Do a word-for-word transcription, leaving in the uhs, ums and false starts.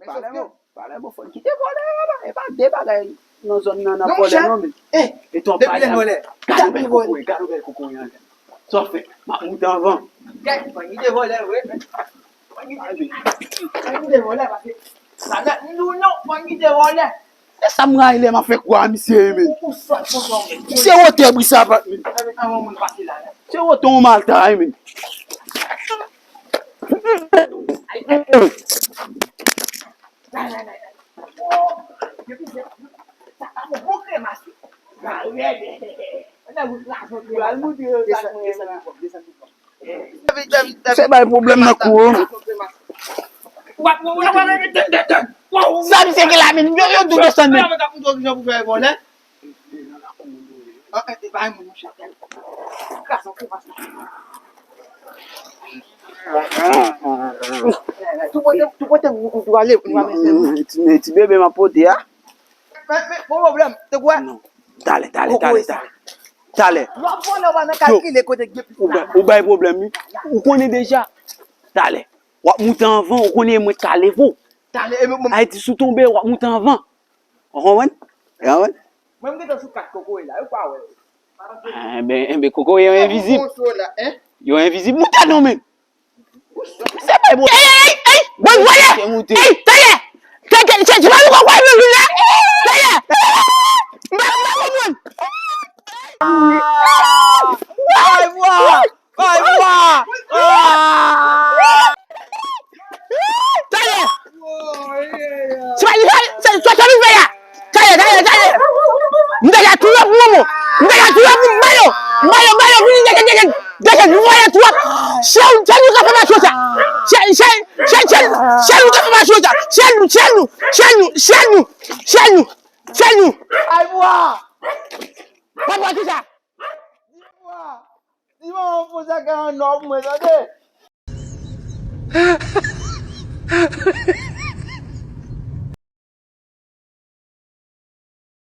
Pale bon, pale bon, fò n kite vòlè yo la. E pa de bagay nan zòn nan n ap vòlè non, men. E twòp bagay la. Gade bèl kokoye, gade bèl kokoye an. Sa w fè? M ap moute anvan. Gade, fò n kite vòlè, wi. Fò n kite vòlè, paske sa nan nou non, fò n kite vòlè. E sa m rayi lè m ap fè kwa misye, men. Se wotè bri sapat, men. Se wotè yon malta, men. Se bay pwoblèm nan kou an. Sa misye gen la, men yo, yo tou desann, men. Ti bebe m ap pote a. Non. Talè, talè, talè, talè. Talè. Ou bay pwoblèm, wi. Ou konnen deja. Talè. W ap moute anvan, ou konnen mwen ka leve w. Ayiti sou tonbe, w ap moute anvan. Ou konprann? Ou konprann? Mwen, m gentan sou kat kokoye la, yo pa wè. Enben, enben, kokoye yo envizib. Yo envizib. Moute non, men. Se pa bon. Ey, ey, ey, ey, bon, vwala. Ey, talè. Talè, se pa nou konprann nou vin la. Talè. M pa, m pa konprann. Ay, bwa. Ay, bwa. Talè. Se pa li fè, se sa li fè a. Talè, talè, talè. M deja touye pou moman. M deja touye pou m ba yo. M ba yo, m ba yo, vini, deje, deje, deje, nou voye twòp. Chèn, chèn nou ka fè macho sa. Chèn, chèn, chèn, chèn, chèn nou ka fè macho sa. Chèn nou, chèn nou, chèn nou, chèn nou, chèn nou, chèn nou. Ay, bwa. Pa pran tout sa. Di manman fon sa ka an nò pou mwen, tande.